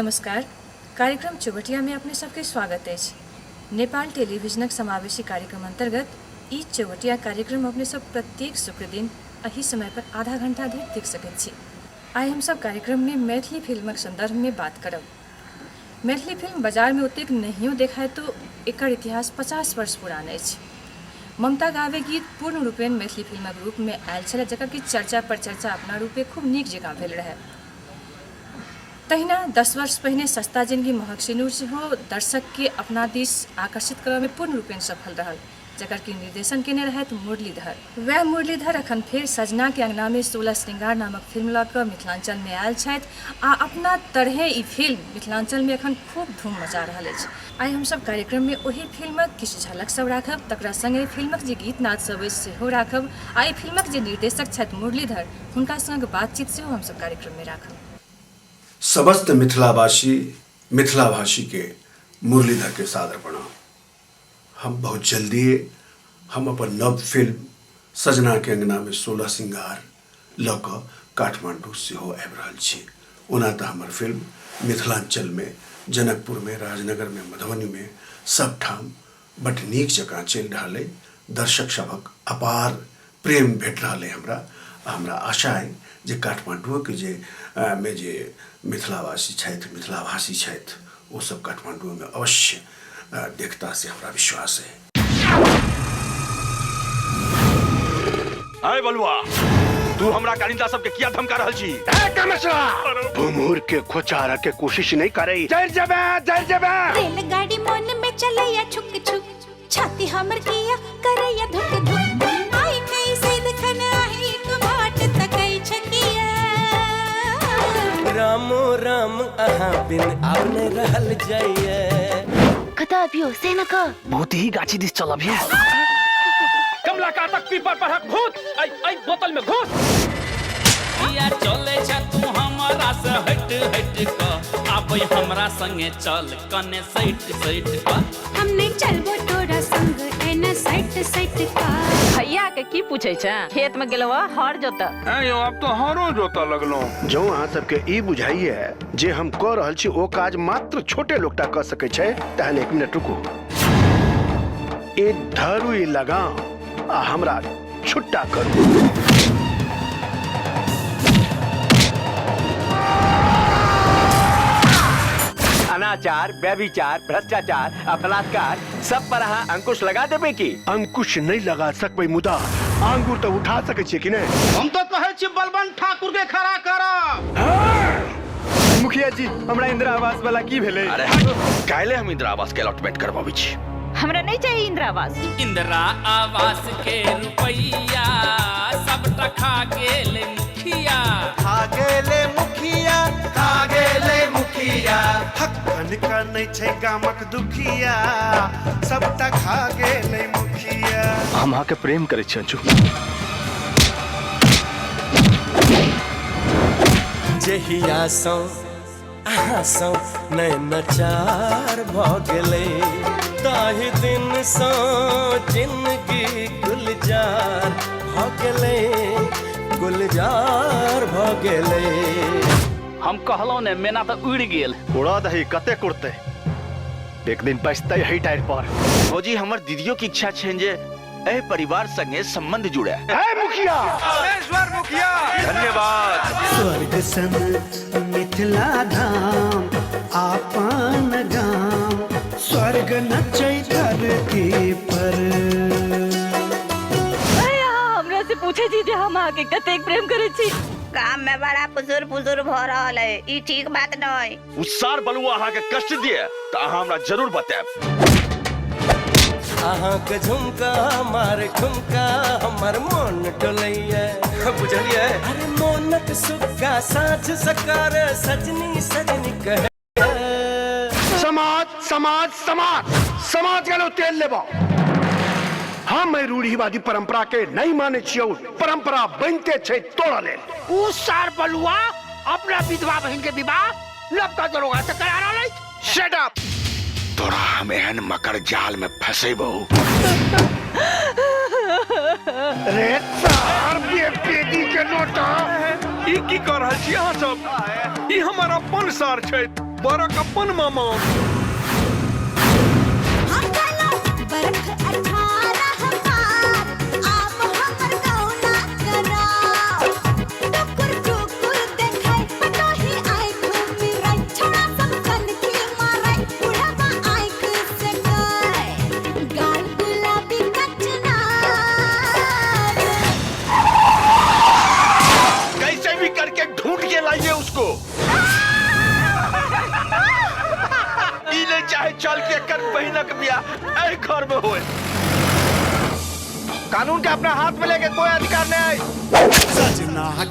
नमस्कार। कार्यक्रम चौबटिया में अपने सबके स्वागत अछि। नेपाल टेलीविजनक समावेशी कार्यक्रम अंतर्गत ई चौबटिया कार्यक्रम अपने सब प्रत्येक शुक्र दिन एही समय पर आधा घंटा धरि देख सकैत छी। आइ हम सब कार्यक्रम में मैथिली फिल्मक संदर्भ में बात करब। मैथिली फिल्म बाजार में ओतेक नहियो देखाइतो एकर इतिहास 50 वर्ष पुरान अछि। ममता गावे गीत पूर्ण रूपेण मैथिली फिल्मक रूप में आयल छल, जकर कि चर्चा परिचर्चा अपना रूपे खूब नीक जकाँ भेल रहय। तहिना 10 वर्ष पहिने सस्ता जिनगी महग सिनूर सेहो दर्शकके अपना दिस आकर्षित करऽमे पूर्ण रूपेण सफल रहल, जकर कि निर्देशन केने रहथि मुरलीधर। वएह मुरलीधर अखन फेर सजनाके अंगनामे 16 श्रृंगार नामक फिल्म लऽ कऽ मिथिलांचलमे आयल छथि आ अपना तरहें ई फिल्म मिथिलांचलमे अखन खूब धूम मचा रहल अछि। आइ हमसभ कार्यक्रममे ओहि फिल्मक किछु झलक सभ राखब, तकरा संगहि फिल्मक जे गीत-नाद सभ अछि सेहो राखब आ एहि फिल्मक जे निर्देशक छथि मुरलीधर हुनका संग बातचीत सेहो हमसभ कार्यक्रममे राखब। समस्त मिथिलावासी मिथिलाभाषी के मुरलीधर के सादर प्रणाम। हम बहुत जल्दी हम अपन नव फिल्म सजना के अंगना में 16 श्रृंगार लऽ कऽ काठमांडू सेहो आबि रहल छी। ओना तऽ हमर फिल्म मिथिलांचल में, जनकपुर में, राजनगर में, मधुबनी में सब ठाम बड नीक जकाँ चलि रहल अइ। दर्शक सभक अपार प्रेम भेट रहल अइ हमरा आ हमरा आशा अइ जे काठमांडुओके जे मे जे मिथिलावासी छथि, मिथिलाभाषी छथि, ओ सब काठमांडुओमे अवश्य देखता से हमरा विश्वास अइ। अरे बलुआ, तू हमरा कारिंदा सबके किया धमका रहल छी? ए कमेशरा, भुमुर के खोचारा के कोशिश नहीं करे, जर जबे जर जबे। रेलगाड़ी मन में चलैया छुक छुक, छाती हमर किया करैया धुक धुक, आई कैसे दखन आही तू बाट तकै छकिया। रामो राम अहाँ बिन आब नहि रहल जाइए। कतऽ अबियो से न कह। भूतही गाछी दिस चलब हे। कमला कातक पीपर परहक भूत ऐ ऐ बोतल में घुस। किया चले छ तू हमरा से हट हट क, आबै हमरा संगे चल कने सैट सैट क। हम नहीं चलबो तोरा संग एना सैट सैट का। भैया के की पूछे छ, खेत में गेलवा हर जोत। ऐं यौ, आब तो हरो जोतऽ लगलहुँ। जौं अहाँ सबके ई बुझाइए जे हम कऽ रहल छी ओ काज मात्र छोटे लोकटा कऽ सकै छै, तहन एक मिनट रुकू। ई धरू ई लगाम आ हमरा छुट्टा करू। अनाचार, व्यभिचार, भ्रष्टाचार आ बलात्कार सब पर अहाँ अंकुश लगा देबै की? अंकुश नहीं लगा सकबै मुदा आंगुर तऽ उठा सकै छियै कि नहि? हम तो कहै छी बलवंत ठाकुर के खड़ा करब। मुखिया जी, हमरा इंदिरा आवास वाला की भेलै? अरे हट, काल्हि हम इंदिरा आवास के अलॉटमेंट करबाबै छी। हमरा नहीं चाहिए इंदिरा आवास। इंदिरा आवास के रुपैया सबटा खा गेल मुखिया। खा गेले मुखिया, खा गेले मुखिया। हक्कन का नहीं छै गामक दुखिया, सबटा खा गेले मुखिया। हम अहाँके प्रेम करै छी अंजू। जहिया सँ अहाँ सँ नैन चार भऽ गेलै, ताहि दिन सँ जिंदगी गुलजार भऽ गेलै, गुलजार भऽ गेलै। हम कहलहुँ ने मेना तऽ उड़ि गेल। उड़ा दही कतेक उड़तै, एक दिन बैसतै एही टायर पर। भौजी, हमर दीदियो के इच्छा छनि जे एहि परिवार संगे संबंध जुड़े। हे मुखिया, रामेश्वर मुखिया, धन्यवाद। स्वर्ग सन मिथिला धाम आपन गाम, स्वर्ग नचै धरती पर। अहाँ हमरा से पूछे छी जे हम अहाँके कतेक प्रेम करै छी। काम में बड़ा फुसुर फुसुर भ रहल है, ई ठीक बात नहीं। उ सार बलुआ अहाँके कष्ट दिए तऽ अहाँ हमरा जरूर बतायब। अहाँके झुमका मार ठुमका हमर मोन डोलैया, बुझलियै? अरे मोनक सुक्का साँझ सकार सजनी सजनी कहे। समाज समाज समाज समाज गेलो तेल लेबो। हम एहि रूढ़िवादी परंपरा के नहीं माने छियौ, परंपरा बनते छै तोड़ लेल। उ सार बलुआ अपना विधवा बहिन के विवाह नवका दरोगा से करा रहल अछि। Shut up. तोरा हम एहन मकर जाल में फंसेबौ। रे सार बेटी के नोटा। ई की कर रहल छी अहाँ सब? ई हमर अपन सार छथि। बरक अपन मामा। बरख 18 पार आप हमर गौना कराओ। टुकुर टुकुर देखै पटोही आँख मिरै, छोड़ा सब कनखी मारै बुढ़वा आँख से गाय, गाल गुलाबी कचनार। कैसे भी करके ढूंढ के लाइए उसको। इले चाहे चल के कर बहिनक बियाह एहि घर में होए। कानून के अपना हाथ में लेके कोई अधिकार नहीं है। सजना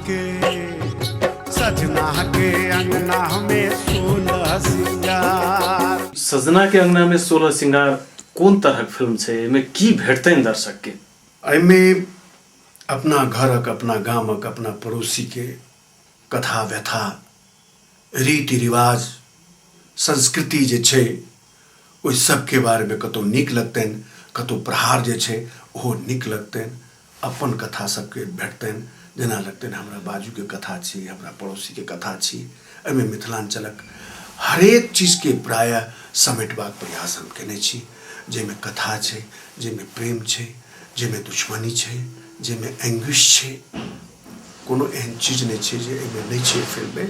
के अंगना में 16 सिंगार। सजना के अंगना में 16 सिंगार कोन तरहक फिल्म छै, एहिमे की भेटतनि दर्शक के? एहिमे अपना घरक, अपना गामक, अपना पड़ोसी के कथा व्यथा, रीति रिवाज, संस्कृति जे छै ओहि सबके बारेमे कतहु नीक लगतनि, कतहु प्रहार जे छै ओहो नीक लगतनि, अपन कथा सबके भेटतनि, जेना लगतनि हमरा बाजूके कथा छी, हमरा पड़ोसीके कथा छी। एहिमे मिथिलाञ्चलक हरेक चीजके प्रायः समेटबाक प्रयास हम केने छी, जाहिमे कथा छै, जाहिमे प्रेम छै, जाहिमे दुश्मनी छै, जाहिमे एंग्विश छै। कोनो एहन चीज नहि छै जे एहिमे नहि छै फिल्ममे।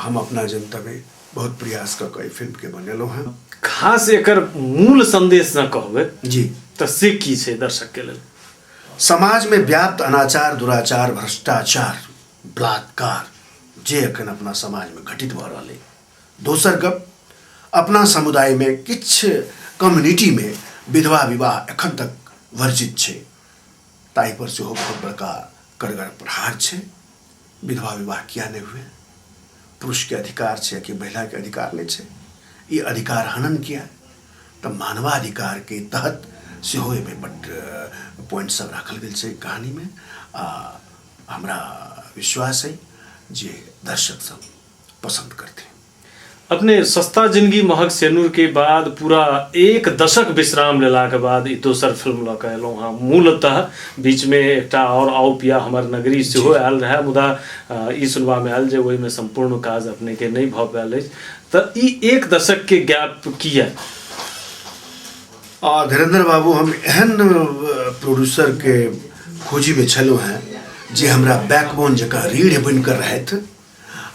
हम अपना जनतबे बहुत प्रयास कऽ कऽ एहि फिल्मके बनेलहुँ हँ। खास एकर मूल संदेश न कहबै जी तऽ से की छै दर्शक के लेल? समाजमे व्याप्त अनाचार, दुराचार, भ्रष्टाचार, बलात्कार जे एखन अपना समाजमे घटित भऽ रहल अइ। दोसर गप, अपना समुदायमे किछु कम्युनिटीमे विधवा विवाह एखन तक वर्जित छै, ताहिपर सेहो बहुत बड़का कड़गर प्रहार छै। विधवा विवाह किया नहि हुए? पुरुषके अधिकार छै कि महिलाके अधिकार नहि छै? ई अधिकार हनन किया? तऽ मानवाधिकारके तहत सेहो एहिमे बड्ड पॉइंट सब राखल गेल छै कहानीमे। आ हमरा विश्वास अइ जे दर्शक सब पसन्द करथिन। अपने सस्ता जिंदगी महग सेनूर के बाद पूरा एक दशक विश्राम लेलाके बाद ई दोसर फिल्म लऽ कऽ एलहुँ हँ। मूलतः बीचमे एकटा आओर आउ पिया हमर नगरी सेहो आयल रहए, मुदा ई सुनबामे आयल जे ओहिमे सम्पूर्ण काज अपनेके नहि भऽ पायल अछि। तऽ ई एक दशकके गैप किया? धीरेन्द्र बाबू, हम एहन प्रोड्यूसरके खोजीमे छलहुँ हेँ जे हमरा बैकबोन जकाँ रीढ़ बनिकऽ रहथि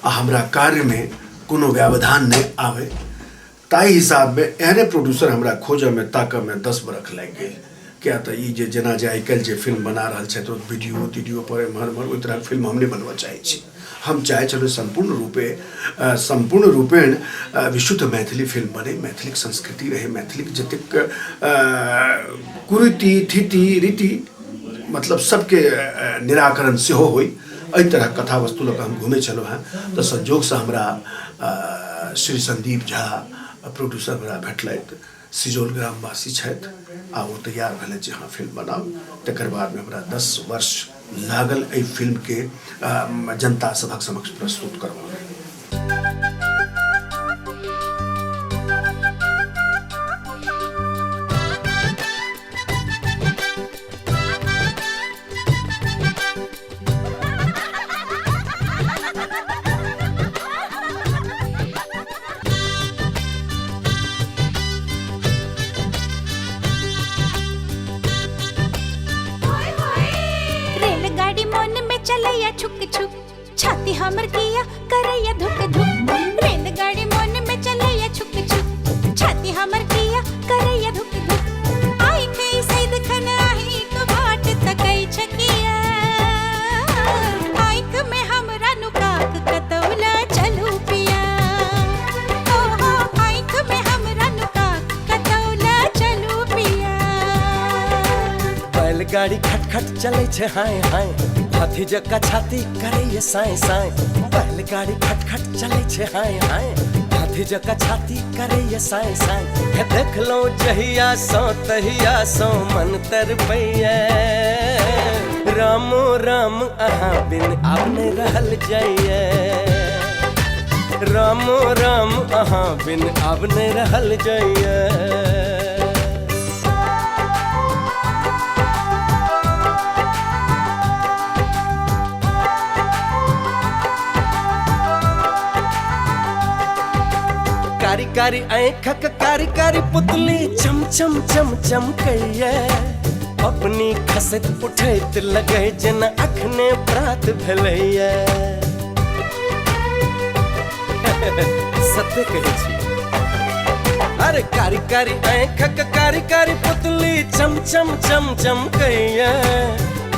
आ हमरा कार्यमे कोनो व्यवधान नहि आबै। ताहि हिसाबमे एहने प्रोड्यूसर हमरा खोजऽमे ताकऽमे 10 बरख लागि गेल। किया तऽ ई जे जेना जे आइ काल्हि जे फिल्म बना रहल छथि ओ वीडियो तीडियो पर एम्हर ओम्हर, ओहि तरहक फिल्म हम नहि बनबऽ चाहै छी। हम चाहै छलहुँ सम्पूर्ण रूपेण विशुद्ध मैथिली फिल्म बनै, मैथिलीक संस्कृति रहै, मैथिलीक जतेक कुरीति थिति रीति मतलब सबके निराकरण सेहो होइ। एहि तरहक कथा वस्तु लऽ कऽ हम घुमै छलहुँ हेँ। तऽ संजोगसँ हमरा श्री संदीप झा प्रोड्यूसर हमरा भेटलथि, सिजौल ग्रामवासी छथि आ ओ तैयार भेलथि जे हँ फिल्म बनाउ। तकर बादमे हमरा 10 वर्ष लागल एहि फिल्मके जनता सभक समक्ष प्रस्तुत करबामे। रेलगाड़ी मन में चलैया छुक छुक, छाती हमर किया करैया धुक धुक। रेलगाड़ी मन में चलैया छुक छुक, छाती हमर किया करैया धुक धुक। आई खई सैद खन आही तो बाट तकै छकिया, आँख में हमरा नुकाक कतौला चलू पिया। ओ हो आँख में हमरा नुकाक कतौला चलू पिया। बैलगाड़ी खटखट चलै छै हाय हाय, हाथी जका छाती करैया साय साय। बैलगाड़ी खटखट चलै छै हाय हाय, हाथी जका छाती करैया साय साय। हे देखलहुँ जहिया सौ तहिया सौ मन तरपैया, रामो राम अहाँ बिन आब नहि रहल जाइए। रामो राम अहाँ बिन आब नहि रहल जाइए। कारी आँखक कारी कारी पुतली चम चम चम चमकैया, अपनी खसैत उठैत लगै जेना अखने प्रात भेलैया। सत्य कहै छी। अरे कारी कारी आँखक कारी कारी पुतली चम चम चम चमकैया,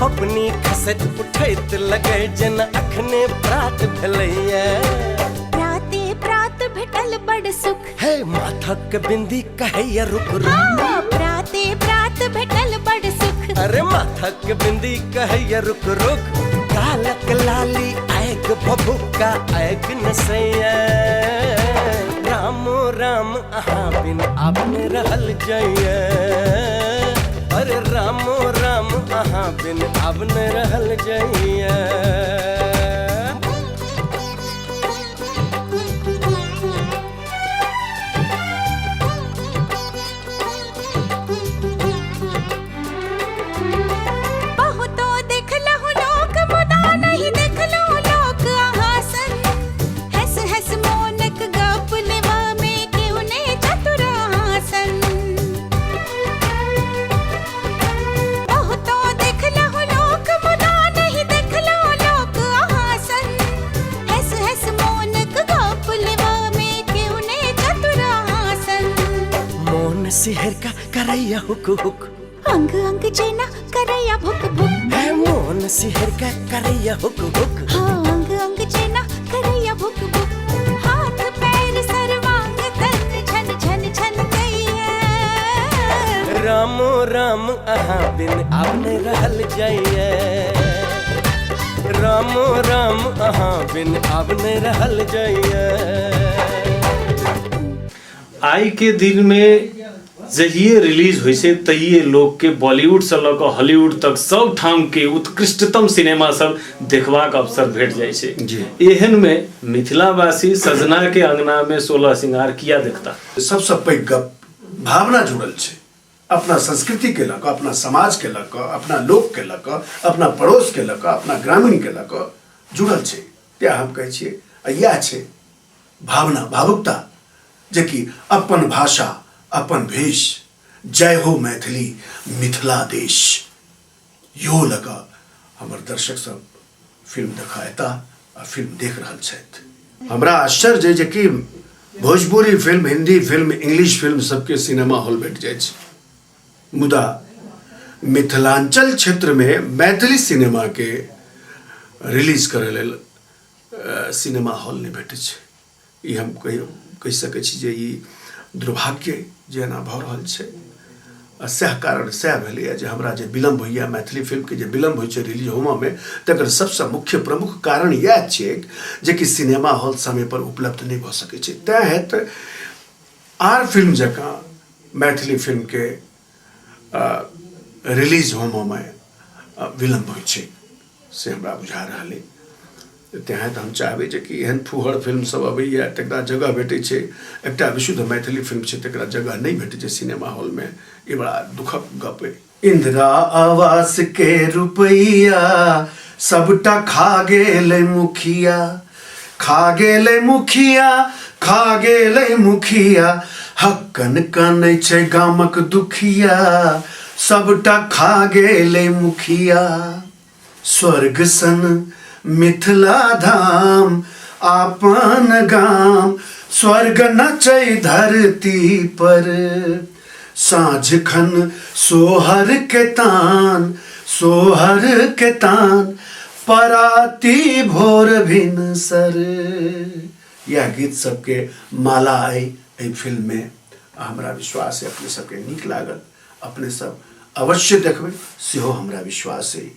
अपनी खसैत उठैत लगै जेना अखने प्रात भेलैया। प्राते प्रात भेटल बड़ सुख, हे माथक बिंदी कहैया रुक रुक। हाँ, प्राते प्रात भेटल बड़ सुख। अरे माथक बिंदी कहैया रुक रुक, कालक लाली आग भभुक्का आग नसैया। रामो राम अहाँ बिन आपने रहल जाइए, अरे रामो राम अहाँ बिन आपने रहल जाइए। बहुतो देखलहुँ लोक मुदा नहीं देखलहुँ लोक अहाँ सन, हंस हंस मोनक गप लेवा में केहू ने चतुर अहाँ सन। बहुतो देखलहुँ लोक मुदा नहीं देखलहुँ लोक अहाँ सन, हंस हंस मोनक गप लेवा में केहू ने चतुर अहाँ सन। मोन सिहर का करैया हुक हुक, अंग अंग जेना करैया भुक भुक। है मोन सिहर का करैया हुक हुक। हाँ, अंग अंग जेना करैया भुक भुक, हाथ पैर सर्वांग तन झन झन झन कैया। रामो राम अहाँ बिन आपने रहल जाइए, रामो राम अहाँ बिन आपने रहल जाइए। आई के दिन में जहिए रिलीज होइ छै तहिए लोग के बॉलीवुड से लऽ कऽ हॉलीवुड तक सब ठाम के उत्कृष्टतम सिनेमा सब देखबाक अवसर भेट जाइ छै। एहन में मिथिलावासी सजना के अंगना में 16 श्रृंगार किया देखता? सबसँ पैघ गप भावना जुड़ल छै, अपना संस्कृति के लऽ कऽ, अपना समाज के लऽ कऽ, अपना लोक के लऽ कऽ, अपना पड़ोस के लऽ कऽ, अपना ग्रामीण के लऽ कऽ जुड़ल छै। तें हम कहै छियै आ इएह छै भावना, भावुकता, जेकि अपन भाषा अपन भेष, जय हो मैथिली मिथिला देश, यो लऽ कऽ हमर दर्शक सब फिल्म देखऽ एता आ फिल्म देख रहल छथि। हमरा आश्चर्य जे कि Bhojpuri film, Hindi film, English film सबके सिनेमा हॉल भेट जाइ छै, मुदा मिथिलांचल क्षेत्रमे मैथिली सिनेमाके रिलीज करै लेल सिनेमा हॉल नहि भेटै छै। ई हम कहि सकै छी जे ई दुर्भाग्य जे एना भऽ रहल छै। आ सएह कारण सएह भेलैए जे हमरा जे विलम्ब होइए, मैथिली फिल्मके जे विलम्ब होइ छै रिलीज होमऽमे, तकर सबसँ मुख्य प्रमुख कारण इएह छियै जेकि सिनेमा हॉल समयपर उपलब्ध नहि भऽ सकै छै। तैँ हेतु आर फिल्म जकाँ मैथिली फिल्मके रिलीज होमऽमे विलम्ब होइ छै, से हमरा बुझा रहल अइ। तेँ तऽ हम चाहबै जे कि एहन फूहड़ फिल्म सब अबैए तकरा जगह भेटै छै, एकटा विशुद्ध मैथिली फिल्म छै तकरा जगह नहि भेटै छै सिनेमा हॉलमे, ई बड़ा दुखक गप अइ। इंदिरा आवास के रुपैया सबटा खा गेलै मुखिया, खा गेलै मुखिया, खा गेलै मुखिया, हक्कन कनै छै गामक दुखिया, सबटा खा गेलै मुखिया। स्वर्ग सन मिथिला धाम आपन गाम, स्वर्ग नचै धरती पर, साँझ खन सोहर के तान, सोहर के तान, पराती भोर भिनसर। यह गीत सबके माला अइ एहि फिल्म में। हमरा विश्वास है अपने सबके नीक लागल, अपने सब अवश्य देखबै सेहो हमरा विश्वास है।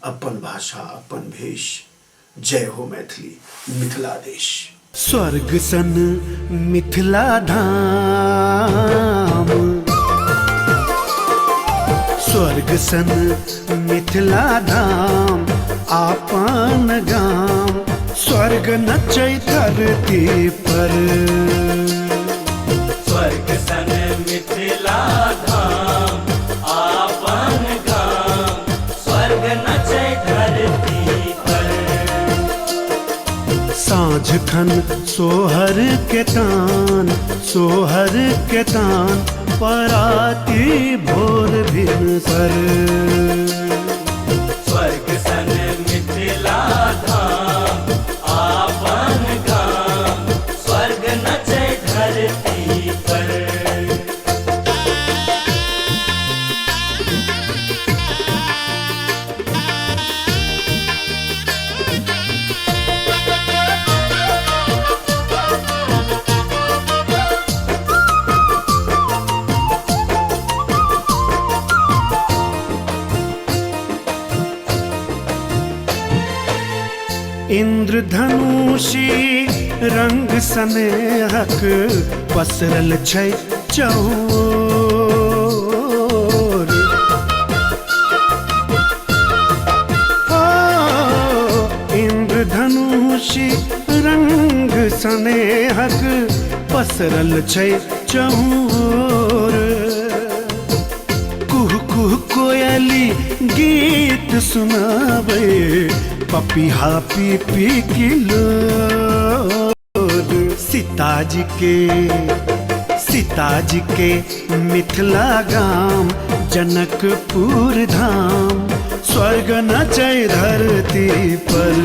अपन भाषा अपन भेष, जय हो मैथिली मिथिला देश। स्वर्ग सन मिथिला धाम, स्वर्ग सन मिथिला धाम आपन गाम, स्वर्ग नचै धरती पर। स्वर्ग सन मिथिला धाम आपन गाम, स्वर्ग नचै धरती पर। साँझ साँझ खन सोहर के तान, सोहर के तान, पराती भोर भिनसर। स्वर्ग सन मिथिला धाम आपन गाम, स्वर्ग नचै धरती पर। इंद्रधनुषी रंग स्नेहक पसरल छै चौर। ओ इंद्रधनुषी रंग स्नेहक पसरल छै चौर। कुह कुह कोयली गीत सुनाबै, पपीहा पी पी किलोर। सीताजी के मिथिला गाम, जनकपुर धाम, स्वर्ग नचै धरती पर।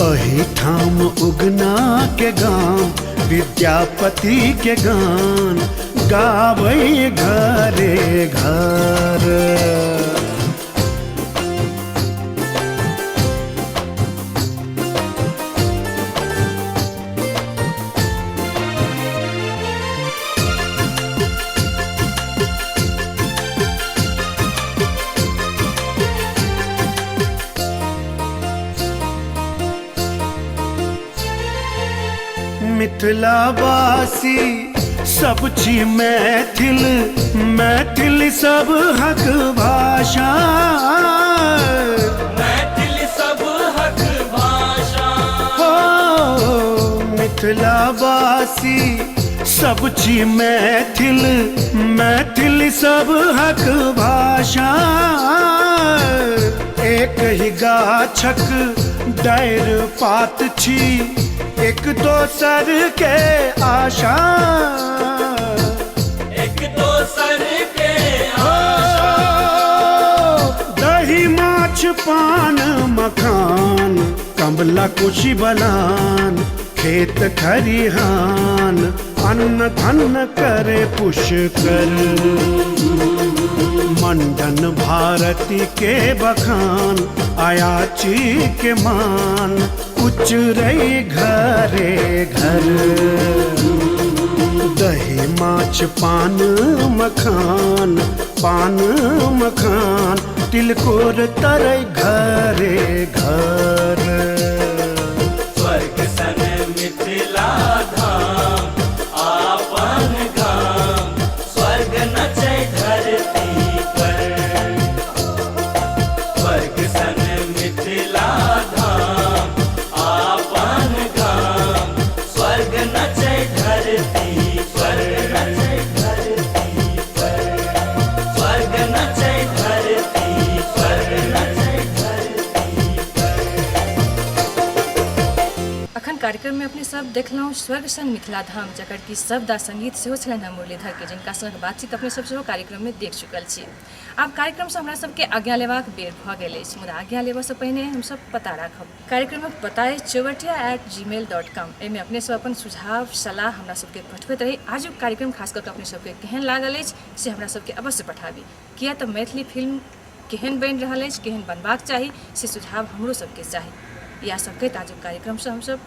एहि ठाम उगना के गाम, विद्यापति के गान गाबै घरे घर। मिथिलावासी सब छी मैथिल, मैथिल सब हक भाषा, मैथिल सब हक भाषा। हो मिथिलावासी सब छी मैथिल, मैथिल सब हक भाषा। एक ही गाछक डारि पात छी, एक दोसर के आशा, एक दोसर के आशा। दही माछ पान मखान, कमला कुशी बलान, खेत खरिहान, अन्न धन करे पुष्कर। मंडन भारती के बखान, अयाची के मान, उचरै घरे घर। दही माछ पान मखान, पान मखान, तिलकोर तरै घरे घर। स्वर्ग सन मिथिला धाम आपन गाम, स्वर्ग नचै धरती पर। स्वर्ग सन मिथिला धाम आपन गाम, स्वर्ग नचै धरती पर। नचै धरती पर, स्वर्ग नचै धरती पर। नचै धरती पर। अखन कार्यक्रम में अपने सब देखलहुँ स्वर्ग सन मिथिला धाम, जकर कि शब्द आ संगीत सेहो छलनि हेँ मुरलीधर के, जिनका संग बातचीत अपने सब सेहो कार्यक्रम में देख चुकल छी। आब कार्यक्रम से हमरा सबके आज्ञा लेबाक बेर भऽ गेल अछि, मुदा आज्ञा लेबऽसँ पहिने हमसब पता राखब। कार्यक्रमक पता अछि chaubatiya@gmail.com। एहिमे अपने सब अपन सुझाव सलाह हमरा सबके पठबैत रही। आजुक कार्यक्रम खास कऽ के अपने सबके केहन लागल अछि से हमरा सबके अवश्य पठाबी, किया तऽ मैथिली फिल्म केहन बनि रहल अछि, केहन बनबाक चाही, से सुझाव हमरो सबके चाही। इएह सब कहैत आजुक कार्यक्रमसँ हमसब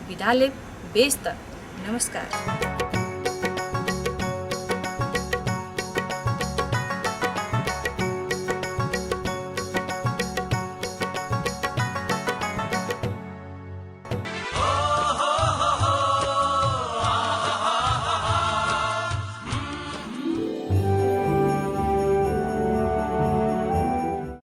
विदा लेब। बेस तऽ नमस्कार।